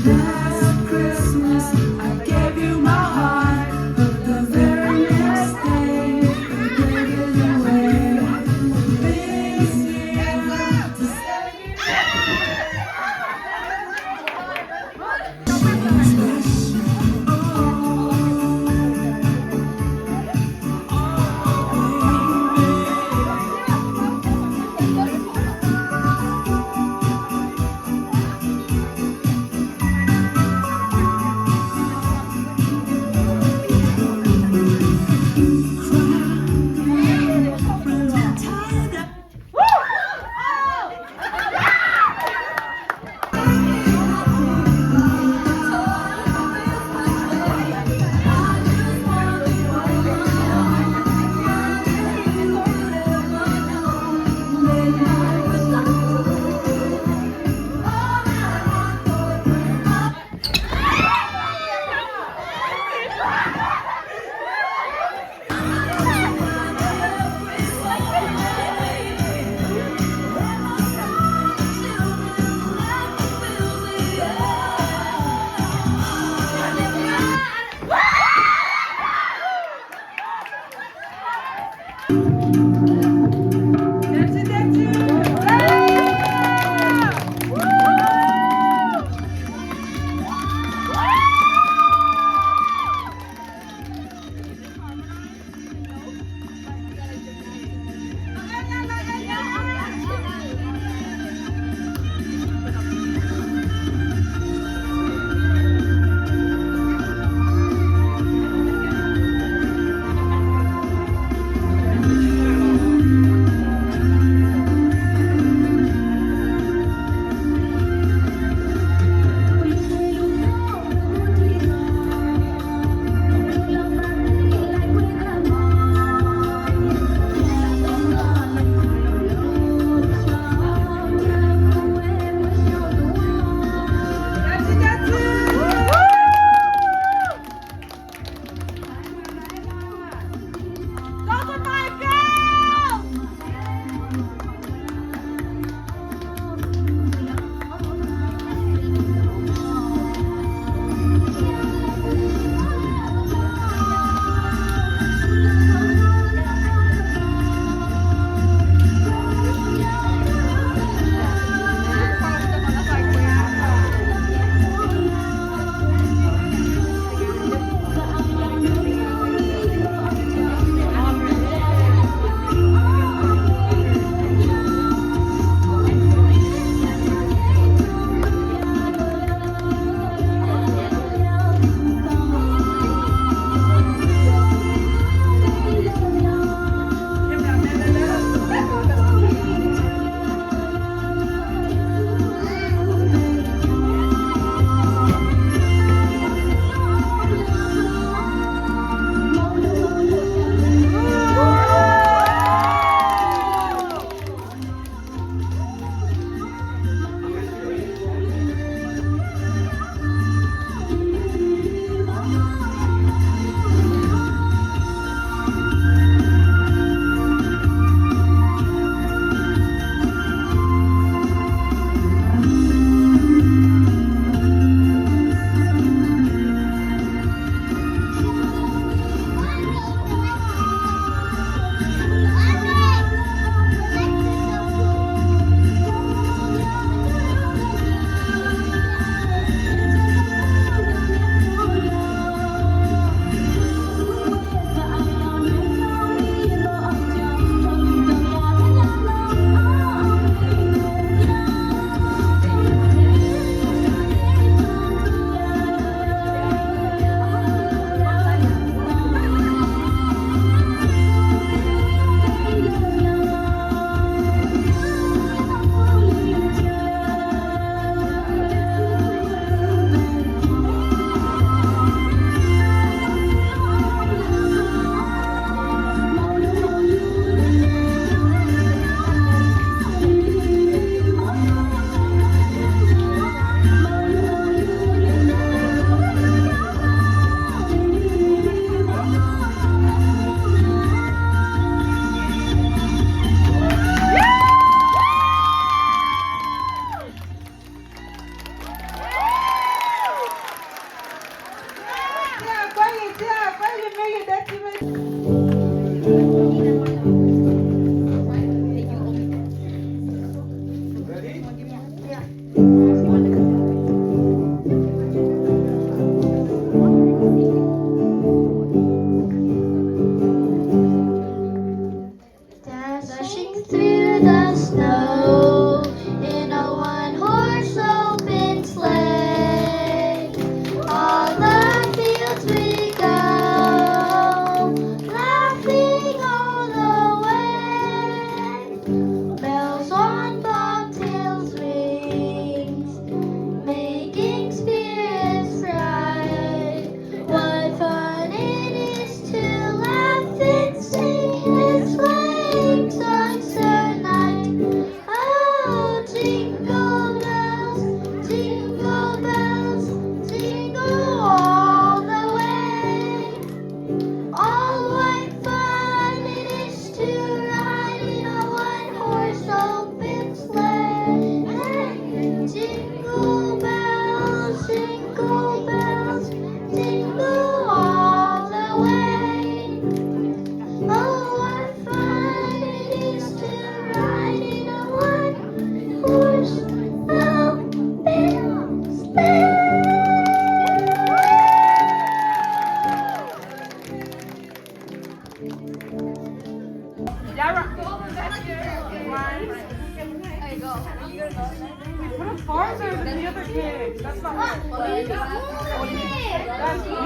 Last Christmas, I gave you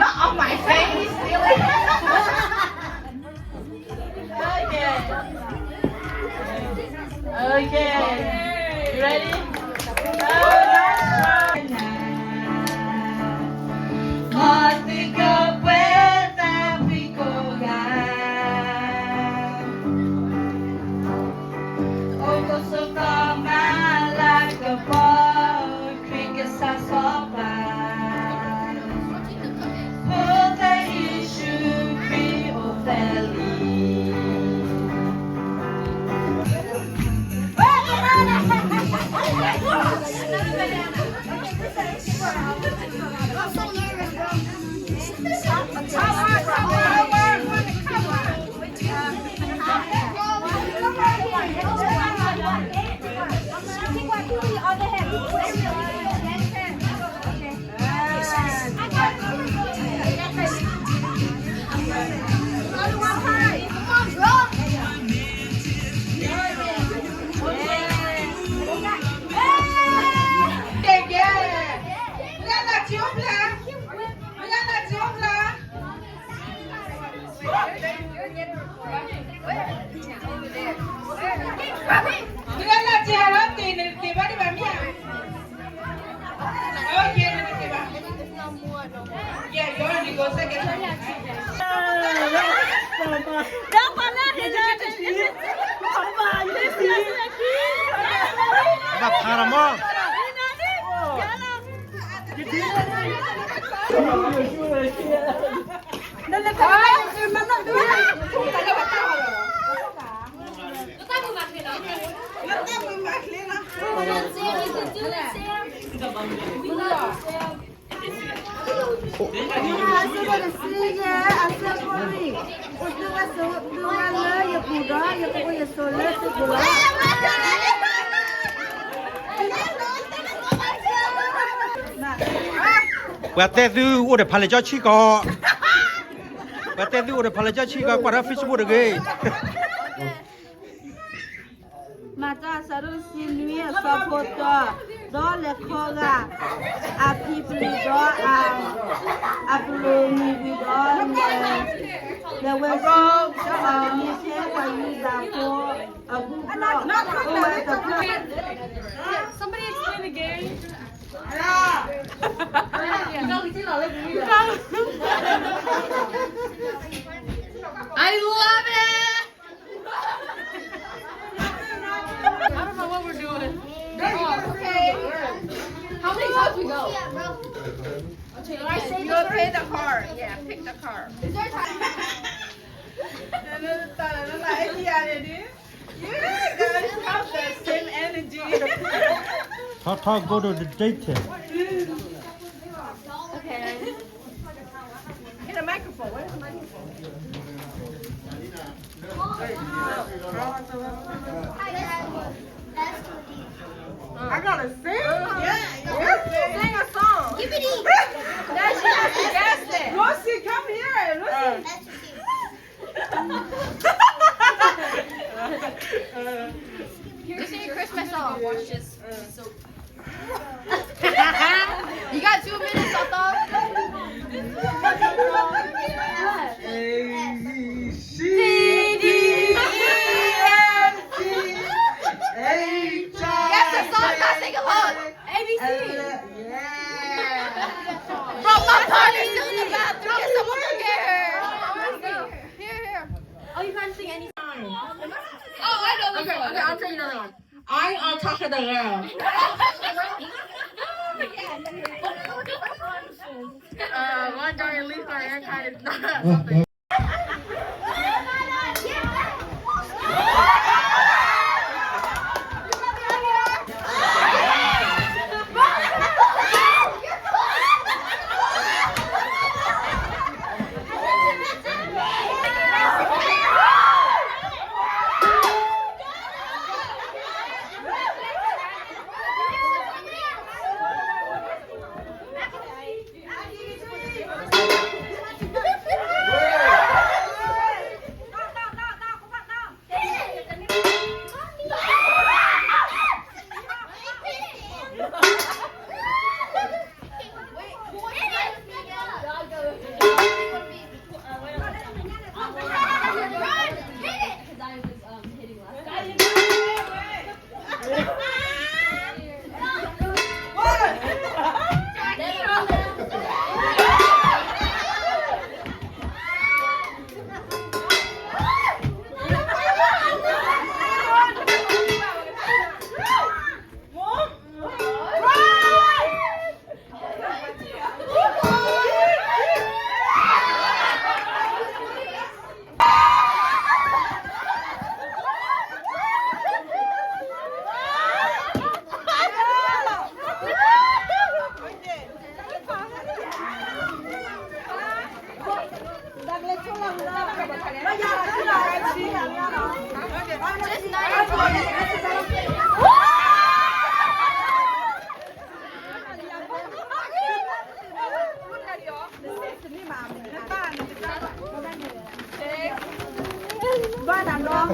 Not on my face, really. Okay. Okay. You ready? All right.ပှၤတဲသုအိၣ်ဒီးဖးလဲၢ်ကၠီဆံကီး, ပှၤတဲသုအိၣ်ဒီးဖးလဲၢ်ကၠီဆံကီး ကွၢ်ဒီး Facebook တဂ့ၤ. မၤတၢ်အဆၢဒိၣ်တဆံနွံအဆၢဖိတၢ, ဒီးလဲၤခီဂာ် အဖံပလံၤဒီး အပျိၤမံၤဝံၤဒီး လဲၤဝဲဆူ မ့ၢ်ထဲပှၤယူဒၤဖိ အဘူၣ်ဘျီၣ် အိၣ်ဝဲတဖျၢၣ်. Somebody explain the game. I love it. I don't know what we're doing. Okay. How many times we go? Okay, you go pay the card. Yeah, pick the card. Is there a time? You guys have the same energy. Tata go to the daycare. Okay. Get a microphone. Where's the microphone? I gotta sing? Yeah, you gotta sing. Sing a song. Now she has to guess it. Lucy, come here. Lucy. Here's your Christmas song. Watch this. You got two minutes, Toto. A, B, C, D, E, F, G, H, I, J, K. Guess the song, now sing along. A B C. Yeah. Bro, my partner's still in the bathroom. Can someone go get her? Here, here. Oh, you can't sing any song. Oh, I know this one. Okay, okay, I'll tell you another one. I, I'll talk to the girl. Uh, one guy at least our haircut is not something. တ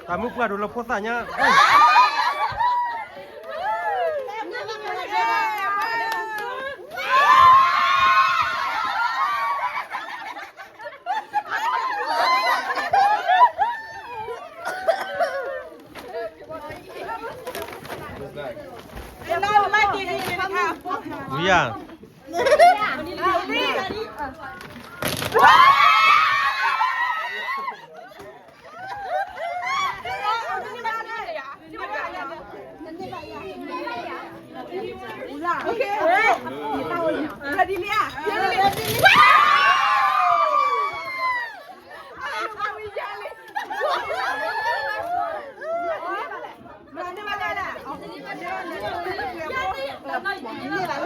ၢ်မုၢ်ပှၢ်ဒိၣ်လၢဖိသၣ်ညါ ဝံၤယၤ ဖိကီၢ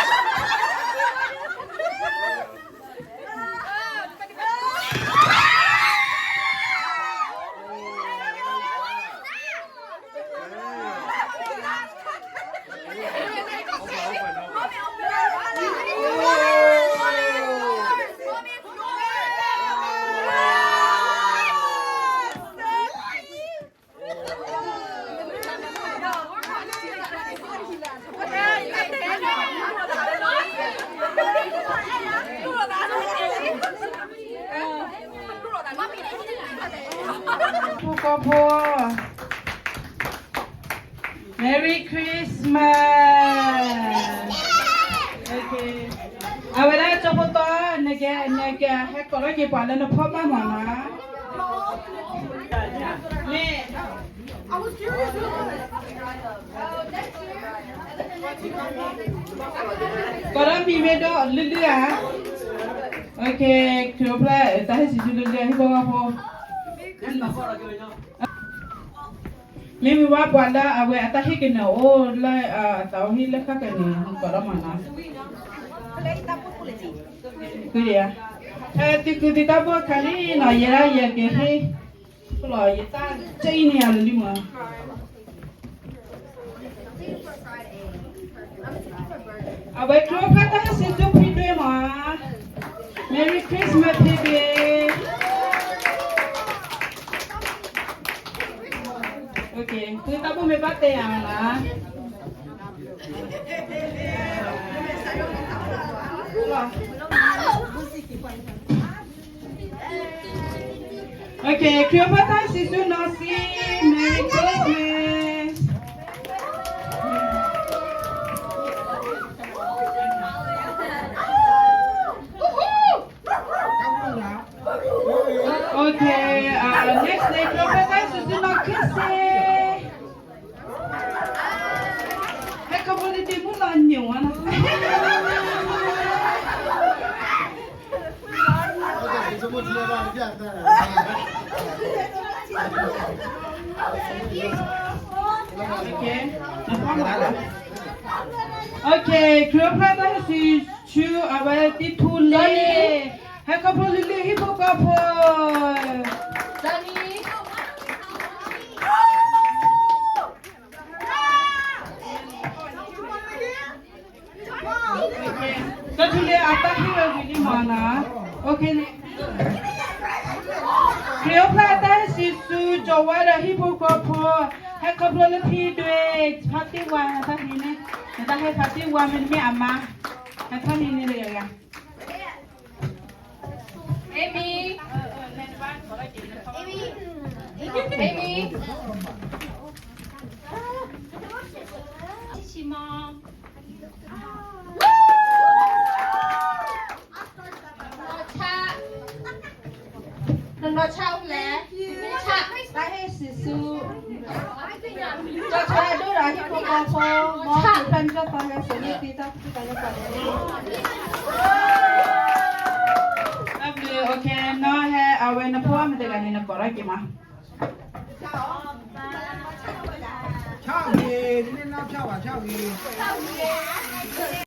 ်ဖိ Merry Christmas. အဝဲဒၣ်ကၠိဖိတီ နက နကဟဲကိးထီၣ်က့ၤပှၤလၢနဖီၣ်ဘၣ်မးနီၤ. မ့ၢ် ကိးထီၣ်မံၤမ့ၢ်ဒီးလုၢ်လုၢ်ဧါ. ခရံာ်အိၣ်ဖျဲၣ်တၢ်ဟ့ၣ်စံးဆူလုၢ်လုၢ် ဟံၣ်ဖိဃီဖိ မ့မ့ၢ်ဝဲပှၤလၢအဝဲအတၢ်ဟ့ၣ်ကနၢၤအိၣ်လၢအသးအိၣ်ဟံၣ်လၢဃၣ်ကနံၤ ကိးထီၣ်မးနီၤ. ဖဲသုကုသုတၢ်ဘူၣ်အခါလံနီၤ ယဲဒၣ်ယကဟ့ၣ် လီၤ ယတၢ်ကဲအံၤန့ၣ်ယၤလၢလံမး အဝဲခရံာ်အိၣ်ဖျဲၣ်တၢ်ဟ့ၣ်စံးဆူဖံဒွဲမး. Merry Christmas ဖံဒွဲ. သုတၢ်ဘူၣ်မ့ၢ်ဘၣ်တဲယၤမးနီၤ. Okay, ခရံာ်အိၣ်ဖျဲၣ်တၢ်ဟ့ၣ်စံးဆူနီၢ်စံ Merry Christmas. Okay, uh, next န့ၣ် ခရံာ်အိၣ်ဖျဲၣ်တၢ်ဟ့ၣ်စံးဆူ Okay, ခရံာ်အိၣ်ဖျဲၣ်တၢ်ဟဲစံးဆူအဝဲသ့ၣ်ထူလ့, ဟဲခီဖျိလၢလၢဟံၣ်ဖိဃီဖိ ကထူလ့အတၢ်ဟ့ၣ်ဝဲဝံၤလံမးနီၤ. Okay, ခရံာ်အိၣ်ဖျဲၣ်အတၢ်ဟဲစံးဆူ ကၠီၤဝါဒီးဟံၣ်ဖိဃီဖိ, ဟဲခီဖျိလၢထံဒွဲ, ဖါတံၢ်ဝါတၢ်ဟ့ၣ်န့ၣ်, နတၢ်ဟ့ၣ်ဖါတံၢ်ဝါမ့တမ့ၢ်အမါ, ဟဲထီၣ်န့ၣ်န့ၣ်တဂၤဂၤ Amy, Amy, Amy, ဆံမီ နနီၢ်ဆၣ်အိၣ်ဖျဲၣ်, ဆၣ်, တၢ်ဟ့ၣ်စံးဆူ ကၠီၤဆၣ်ဒိၣ်ဒီးဟံၣ်ဖိဃီဖိ, မ်ဖဲမ့ၢ်တၢ်သီဟဲစိာ်န့ၢ်သံတၢ်ဖံးတၢ်လၢပှၤန့ၣ်, တၢ်ဘျုး, okay, နီၢ်ဟဲအဝဲနဖိအမတဂၤန့ၣ် နကိးထီၣ်က့ၤမး.